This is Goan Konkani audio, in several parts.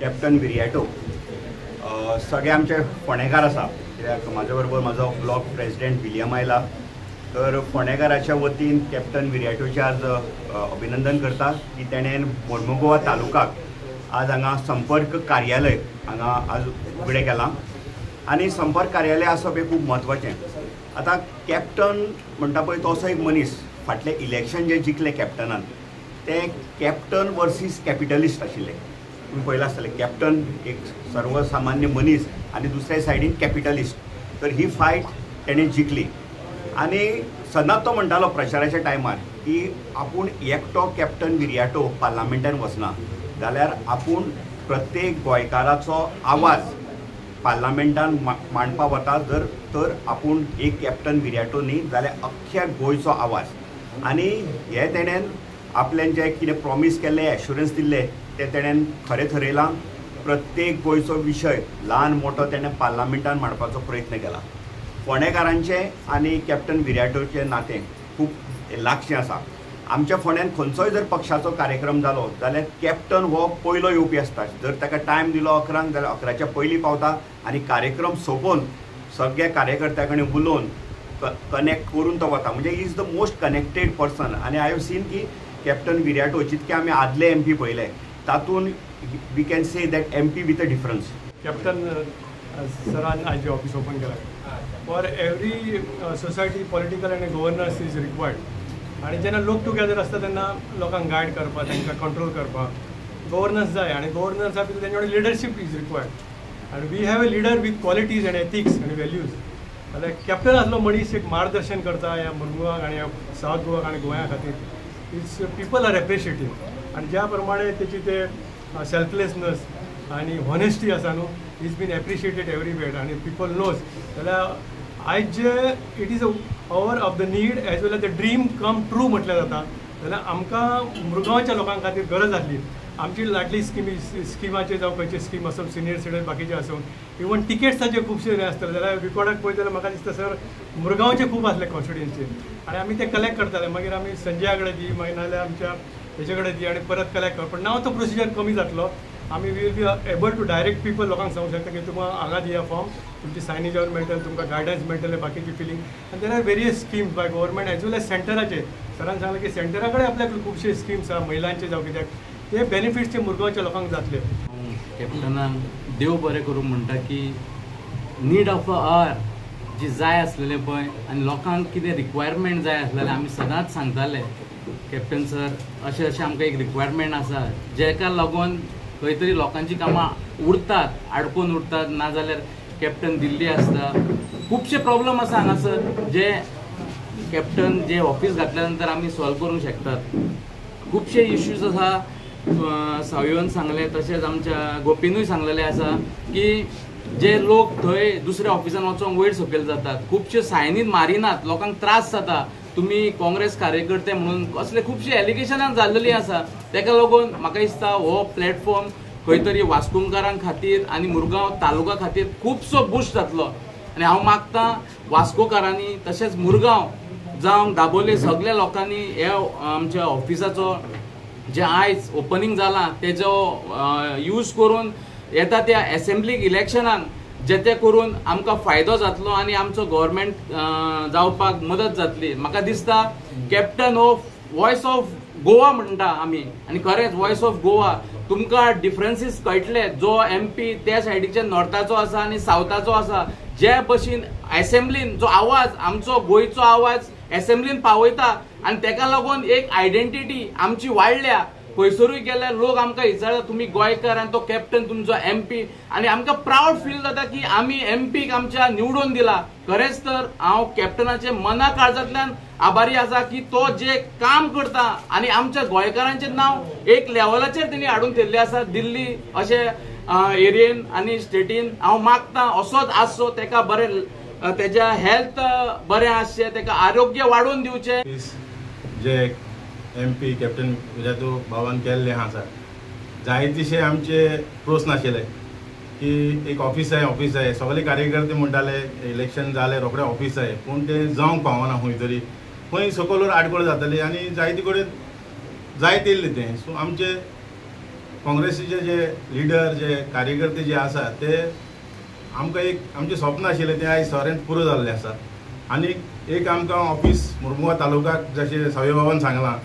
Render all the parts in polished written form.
कॅप्टन विरियाटो सगळे आमचे फोंडेकार आसा, कित्याक म्हाजे बरोबर म्हाजो ब्लॉक प्रेजिडेंट विलियम आयला. तर फोंडेकाराच्या वतीन कॅप्टन विरियाटोचें आज अभिनंदन करता की तेणें मोर्मुगोवा तालुकाक आज हांगा संपर्क कार्यालय हांगा आज उगडें केलां. आनी संपर्क कार्यालय आसप हें खूब म्हत्वाचें. आतां कॅप्टन म्हणटा पळय तो असो एक मनीस, फाटलें इलेक्शन जें जिखलें कॅप्टनान तें कॅप्टन वर्सीस कॅपिटलिस्ट आशिल्लें. तुमी पळयलां आसतलें, कॅप्टन एक सर्वसामान्य मनीस आनी दुसऱ्या सायडीन कॅपिटलिस्ट. तर ही फायट तेणें जिखली. आनी सदांच तो म्हणटालो प्रचाराच्या टायमार की आपूण एकटो कॅप्टन विरियाटो पार्लामेंटान वचना, जाल्यार आपूण प्रत्येक गोंयकाराचो आवाज पार्लामेंटान मांडपा वता. जर तर आपूण एक कॅप्टन विरियाटो न्ही जाल्यार अख्ख्या गोंयचो आवाज. आनी हे तेणेन आपल्यान जें कितें प्रॉमीस केल्लें, एश्युरन्स दिल्लें तें तेणेन खरें थरयलां. प्रत्येक गोंयचो विशय ल्हान मोठो तेणें पार्लामेंटान मांडपाचो प्रयत्न केला. फोंडेकारांचें आनी कॅप्टन विरियाटोचें नातें खूब लागचें आसा. आमच्या फोंड्यान खंयचोय जर पक्षाचो कार्यक्रम जालो जाल्यार कॅप्टन हो पयलो येवपी आसता. जर ताका टायम दिलो 11 जाल्यार 11च्या पयलीं पावता आनी कार्यक्रम सोंपोवन सगळ्या कार्यकर्त्या कडेन उलोवन कनेक्ट करून तो वता. म्हणजे he is the most connected person. आनी I have seen की कॅप्टन विरियाटो जितके आमी आदले एम पी पळयले तातूंत we can say that M P with a difference. Captain सरान आयज ऑफिस ओपन केला. For every society political आनी गव्हर्नन्स is required. आनी जेन्ना लोक टुगेदर आसता तेन्ना लोकांक गायड करपाक, तांकां कंट्रोल करपाक गव्हर्नन्स जाय. आनी गव्हर्नन्सा भितर तेंचे कडेन लिडरशीप is required. आनी we have a leader with qualities and ethics आनी व्हॅल्यूज. जाल्यार कॅप्टन आसलो मनीस एक मार्गदर्शन करता ह्या मुरमुगाक आनी ह्या सावथ गोवाक आनी गोंया खातीर. It's people are appreciative. आनी ज्या प्रमाणे तेची ते सेल्फलेसनस आनी हॉनेस्टी आसा न्हू, is been appreciated everywhere आनी पिपल नोज. जाल्यार आयज जे it is a hour of the need as well as the dream come true म्हटल्यार जाता. जाल्यार आमकां मुरगांवच्या लोकां खातीर गरज आसली आमची लाडली स्किमाचे जावं खंयचे स्कीम आसूं, सिनियर सिटीजन बाकीचे आसूं, इवन टिकेट्साचे खुबशे हें आसतले. जाल्यार रिकॉर्डाक पळयत जाल्यार म्हाका दिसता सर मुरगांवचे खूब आसले कॉन्स्टिट्युएन्सी आनी आमी ते कलेक्ट करताले. मागीर आमी संजया कडेन दी, मागीर नाजाल्यार आमच्या हेजे कडेन दी आनी परत कलेक्ट कर. पण नाव तो प्रोसिजर कमी जातलो. आमी we will be able to direct people लोकांक सांगूंक शकता की तुमकां हांगा दिया फॉर्म, तुमची सायनेज मेळटलें, तुमकां गायडन्स मेळटलें, बाकीची फिलींग. आनी there are various schemes by government as well as सेंटराचे. सरान सांगलें की सेंटरा कडेन आपल्याक खुबशे स्किम्स आसा महिलांचे जावं कित्याक, ते बेनिफिट्स ते मुरगांवच्या लोकांक जातले. कॅप्टनान देव बरें करूं म्हणटा की नीड ऑफ अ our जी जाय आसलेलें पळय आनी लोकांक कितें रिक्वायरमेंट जाय आसलेलें आमी सदांच सांगताले कॅप्टन सर अशें अशें आमकां एक रिक्वायरमेंट आसा जेका लागून खंय तरी लोकांची कामां उरतात, आडकून उरतात, नाजाल्यार कॅप्टन दिल्ली आसता. खुबशे प्रॉब्लम आसा हांगासर जे कॅप्टन जे ऑफिस घातल्या नंतर आमी सॉल्व करूंक शकतात. खुबशे इश्यूज आसा, सावयोन सांगले तशेंच आमच्या गोपीनूय सांगलेलें आसा की जे लोक थंय दुसऱ्या ऑफिसान वचोंक वयर सकयल जातात, खुबशे सायनीन मारिनात, लोकांक त्रास जाता. तुमी काँग्रेस कार्यकर्ते म्हणून असले खुबशे एलिगेशनां जाल्लेलीं आसा. तेका लागून म्हाका दिसता हो प्लॅटफॉर्म खंय तरी वास्कोकारां खातीर आनी मुरगांव तालुका खातीर खुबसो बूस्ट जातलो. आनी हांव मागता वास्कोकारांनी तशेंच मुरगांव जावं दाबोले सगळ्या लोकांनी ह्या आमच्या ऑफिसाचो जे आयज ओपनींग जालां तेजो यूज करून येता त्या एसेंब्लीक इलेक्शनाक जेते करून आमकां फायदो जातलो आनी आमचो गव्हर्मेंट जावपाक मदत जातली. म्हाका दिसता कॅप्टन हो वॉयस ऑफ गोवा म्हणटा आमी आनी खरेंच वॉयस ऑफ गोवा. तुमकां डिफरन्सीस कळटले, जो एम पी त्या सायडीचे नॉर्थाचो आसा आनी सावथाचो आसा, जे भशेन एसेंब्लीन जो आवाज आमचो गोंयचो आवाज एसेंब्लीन पावयता आनी तेका लागून एक आयडेंटिटी आमची वाडल्या. खंयसरूय गेल्यार लोक आमकां विचारता तुमी गोंयकार आनी तो कॅप्टन तुमचो एम पी, आनी आमकां प्रावड फील जाता की आमी एम पीक आमच्या निवडून दिला. खरेंच तर हांव कॅप्टनाचे मना काळजांतल्यान आभारी आसा की तो जे काम करता आनी आमच्या गोंयकारांचें नांव एक लेवलाचेर तेणी हाडून थेल्लें आसा दिल्ली अशे एरियेन आनी स्टेटीन. हांव मागता असोच आसचो, तेका बरें तेज्या हेल्थ बरें आसचें, तेका आरोग्य वाडोवन दिवचें. जे एम पी कॅप्टन विरियातो बाबान केल्लें आसा सर, जायतेशे आमचे प्रस्न आशिल्ले की एक ऑफिस जाय, ऑफिस जाय, सगळे कार्यकर्ते म्हणटाले इलेक्शन जालें रोखडें ऑफिस जाय, पूण तें जावंक पावना खंय तरी, खंय सकयल आडखळ जाताली आनी जायते कडेन जायत येयल्लें तें. सो आमचे काँग्रेसीचे जे लिडर जे कार्यकर्ते जे आसा ते आमकां एक आमचें स्वप्न आशिल्लें तें आयज सरेंच पुरो जाल्लें आसा. आनी एक आमकां ऑफिस मुरमुगांव तालुक्याक जशें सावय बाबान सांगलां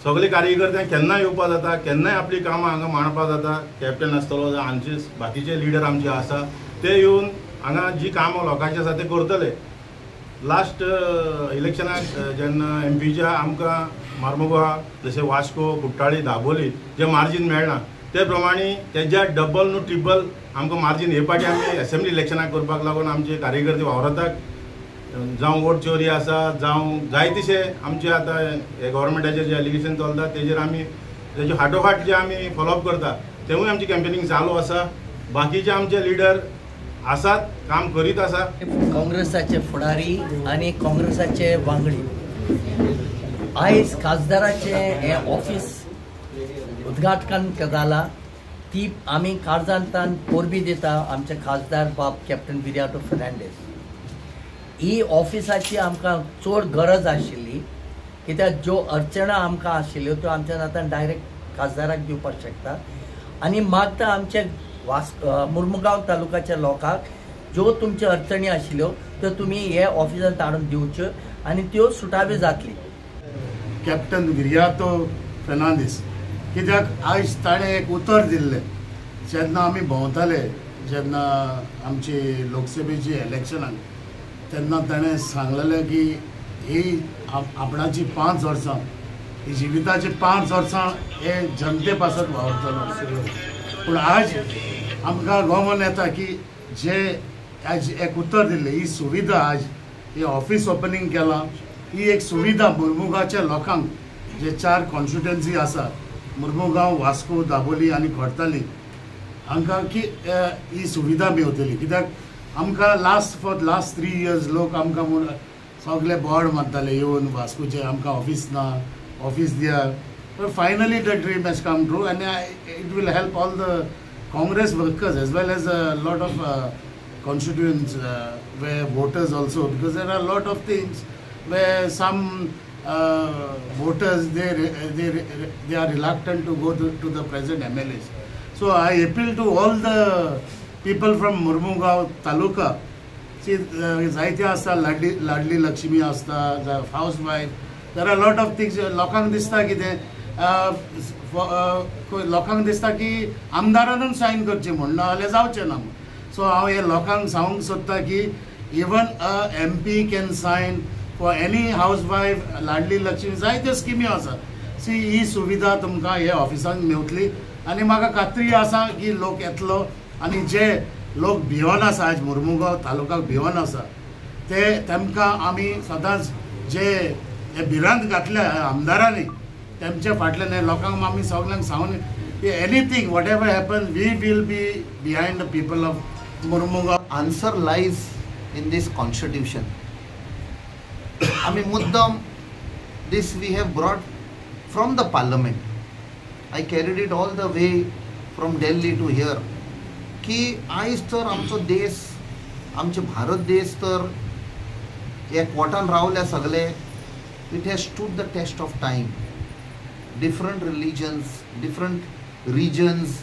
सगळे कार्यकर्त्यांक केन्नाय येवपा जाता, केन्नाय आपलीं कामां हांगा मांडपा जाता. कॅप्टन आसतलो जावं हांचे बाकीचे लिडर आमचे आसा ते येवन हांगा जी कामां लोकांची आसा ते करतले. लास्ट इलेक्शनाक जेन्ना एम पीच्या आमकां मार्मुगांव जशें वास्को कुट्टाळी दाबोली जे मार्जीन मेळना ते प्रमाणे तेज्या डबल न्हू ट्रिपल आमकां मार्जीन हे पाटी आमी एसेंब्ली इलेक्शनाक करपाक लागून आमचे कार्यकर्ते वावरतात. जावं वोट चोरी आसा जावं जायतेशे आमचे आतां हे गव्हर्मेंटाचेर जे एलिगेशन चलता तेजेर आमी तेजे फाटोफाट जे आमी फॉलोअप करता तेवूय आमची कॅम्पेनींग चालू आसा. बाकीचे आमचे लिडर आसात, काम करीत आसा. काँग्रेसाचे फुडारी आनी काँग्रेसाचे वांगडी आयज खासदाराचें हें ऑफिस उद्घाटन जाला ती आमी काळजांतल्यान परबी दिता आमचे खासदार बाब कॅप्टन विरियातो फर्नांडीस. ही ऑफिसाची आमकां चड गरज आशिल्ली कित्याक ज्यो अडचणा आमकां आशिल्ल्यो त्यो आमच्या नातान डायरेक्ट खासदाराक दिवपाक शकता. आनी मागता आमचे मुर्मुगांव तालुक्याच्या लोकांक ज्यो तुमच्यो अडचणी आशिल्ल्यो त्यो तुमी हे ऑफिसांत हाडून दिवच्यो आनी त्यो सुटाव्यो जातली. कॅप्टन विरियातो फर्नांडीस कित्याक आयज ताणें एक उतर दिल्लें जेन्ना आमी भोंवताले जेन्ना आमची लोकसभेची इलेक्शनाक तेन्ना ताणें सांगलेलें की ही आपणाची 5 वर्सां ही जिविताची 5 वर्सां हे जनते पासत वावरतलो. पूण आज आमकां गमन येता की जे आज एक उतर दिल्लें ही सुविधा आज हे ऑफिस ओपनींग केलां ही एक सुविधा मुर्मुगांवच्या लोकांक जे 4 कॉन्स्टिट्युएन्सी आसा मुर्मुगांव वास्को दाबोली आनी खडताली हांकां की ही सुविधा मेवतली. कित्याक आमकां लास्ट फॉर लास्ट 3 इयर्स लोक आमकां म्हूण सगळे बोर्ड मारताले येवन वास्कोचे आमकां ऑफिस ना ऑफिस दिया. But finally the dream has come true and it will help all the Congress workers as well as a lot of constituents where voters also, because there are a lot of things where some voters they are reluctant to go to the present MLAs. So I appeal to all the people from Murmugao Taluka. See, जायते आसता लाडली लक्ष्मी आसता, house wife, there are lot of things. लोकांक दिसता कितें लोकांक दिसता की आमदारानूच सायन करची म्हूण, ना जाल्यार जावचें ना. सो हांव हे लोकांक सांगूंक सोदता की even a MP can sign for any house wife, Ladli Lakshmi, जायत्यो स्किमी आसा. सी ही सुविधा तुमकां हे ऑफिसांत मेवतली आनी म्हाका खात्री आसा की लोक येतलो आनी जे लोक भियोन आसा आज मुर्मुगांव तालुक्याक भियोन आसा ते तेमकां आमी सदांच जे हे भिरांत घातल्या आमदारांनी तेमच्या फाटल्यान हे लोकांक आमी सगल्यांक सांगून की anything whatever happens we will be behind the people of Mormugao. Answer lies in this constitution. आमी मुद्दम this we have brought from the parliament. I carried it all the way from Delhi to here की आयज तर आमचो देश, आमचे भारत देश तर एकवटान रावल्या सगळे. It has stood the test of time. Different religions, different regions,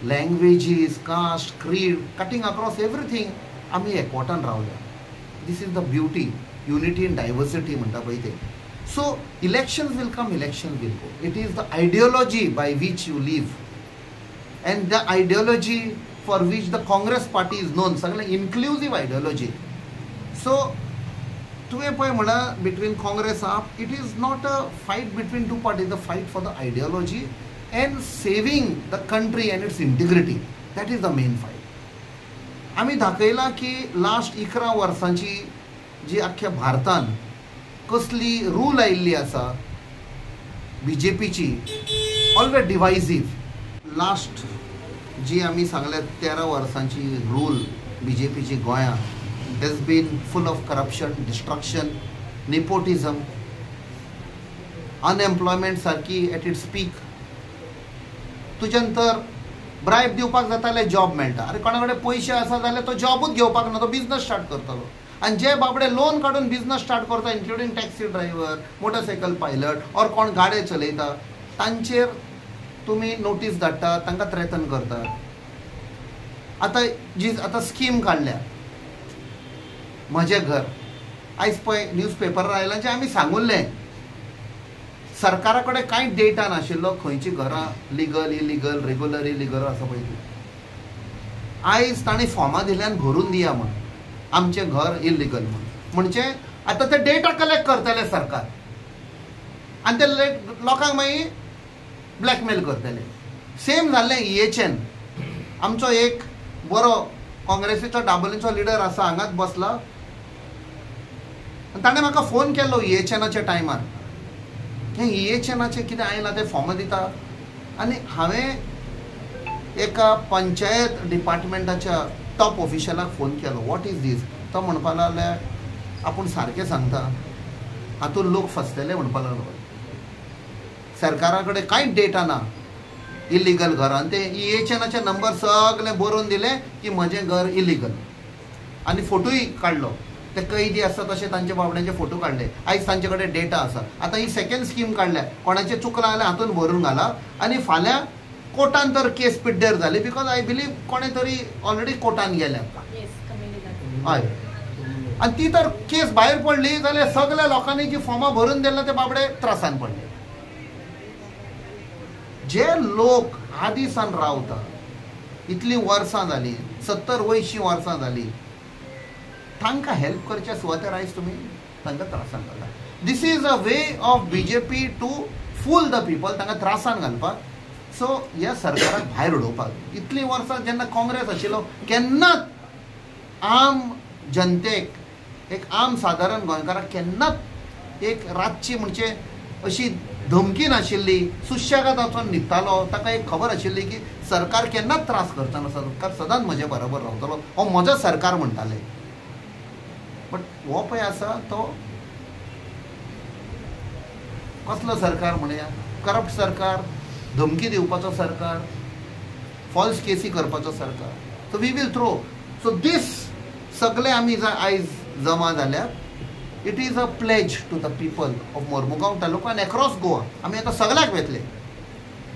languages, caste, creed, cutting across everything आमी एकवटान रावल्या. This is the beauty, unity in diversity म्हणटा पळय तें. So elections will come, elections will go. It is the ideology by which you live and the ideology for which the Congress party is known, सगळें इन्क्लुजीव आयडियोलॉजी. सो तुवें पळय म्हळ्यार between Congress AAP, it is not a fight between two parties, the fight for the ideology and saving the country and its integrity. That is the main fight. आमी दाखयलां की लास्ट 11 वर्सांची जी आख्ख्या भारतान कसली रूल आयिल्ली आसा बीजेपीची, ऑलवेज डिवायजीव. लास्ट जी आमी सांगल्या 13 वर्सांची रूल बीजेपीची गोंयांत has been full of corruption, destruction, nepotism, unemployment सारकी at its peak. तुज्यान तर ब्रायब दिवपाक जाता जाल्यार जॉब मेळटा. अरे कोणा कडेन पयशे आसा जाल्यार तो जॉबूच घेवपाक ना, तो बिजनस स्टार्ट करतलो. आनी जे बाबडे लोन काडून बिजनस स्टार्ट करता, including taxi driver, motorcycle pilot or कोण गाडे चलयता, तांचेर तुमी नोटीस धाडटा, तांकां थ्रेटन करतात. आतां जी आतां स्कीम काडल्या म्हजें घर, आयज पळय न्यूज पेपरार आयलां जें आमी सांगुल्लें, सरकारा कडेन कांय डेटा नाशिल्लो खंयची घरां लिगल, इलिगल, रेगुलर, इलिगल आसा पळय ती. आयज तांणी फॉर्मां दिल्यान भरून दिया म्हण आमचें घर इलिगल म्हण, म्हणजे आतां ते डेटा कलेक्ट करतले सरकार आनी ते लोकांक मागीर ब्लॅकमेल करतले. सेम जाल्लें EHN. आमचो एक बरो काँग्रेसीचो डाबोलीचो लिडर आसा, हांगाच बसला, आनी ताणें म्हाका फोन केलो EHNाच्या टायमार, हें EHNाचें कितें आयलां तें फॉर्म दिता. आनी हांवें एका पंचायत डिपार्टमेंटाच्या टॉप ऑफिशलाक फोन केलो, what is these. तो म्हणपाक लागले आपूण सारकें सांगता, हातूंत लोक फसतले म्हणपाक लागलो. सरकारा कडेन कांयच डेटा ना इलिगल घरान, ते EHNाचे नंबर सगळे बरोवन दिले की म्हजें घर इलिगल, आनी फोटोय काडलो. ते कैदी आसा तशें तांचे बाबड्यांचे फोटो काडले. आयज तांचे कडेन डेटा आसा. आतां ही सेकंड स्कीम काडल्या, कोणाचें चुकलां जाल्यार हातून भरून घाला आनी फाल्यां कोर्टान तर केस पिड्ड्यार जाली, because I believe कोणें तरी ऑलरेडी कोर्टान गेल्या. हय, आनी ती तर केस भायर पडली जाल्यार सगल्या लोकांनी जी फॉर्मां भरून दिल्या ते बाबडे त्रासान पडले. जे लोक आदी सान रावता, इतलीं वर्सां जालीं, 70-80 वर्सां जालीं, तांकां हेल्प करच्या सुवातेर आयज तुमी तांकां त्रासान घालता. This is a way of BJP to fool the people, तांकां त्रासान घालपाक. सो ह्या सरकाराक भायर उडोवपाक. इतलीं वर्सां जेन्ना काँग्रेस आशिल्लो केन्नाच आम जनतेक, एक आम सादारण गोंयकाराक केन्नाच एक रातची म्हणजे अशी धमकी नाशिल्ली. सुशेगाद वचून न्हिदतालो, ताका एक खबर आशिल्ली की सरकार केन्नाच त्रास करता ना, सरकार सदांच म्हजे बरोबर रावतलो, हो म्हजो सरकार म्हणटाले. बट हो पळय आसा तो कसलो सरकार म्हणया, करप्ट सरकार, धमकी दिवपाचो सरकार, फॉल्स केसी करपाचो सरकार. So we will throw. So these सगळे आमी आयज जमा जाल्यार it is a pledge to the people of Mormugao taluka आनी एक्रॉस गोवा. आमी आतां सगळ्याक वेतले.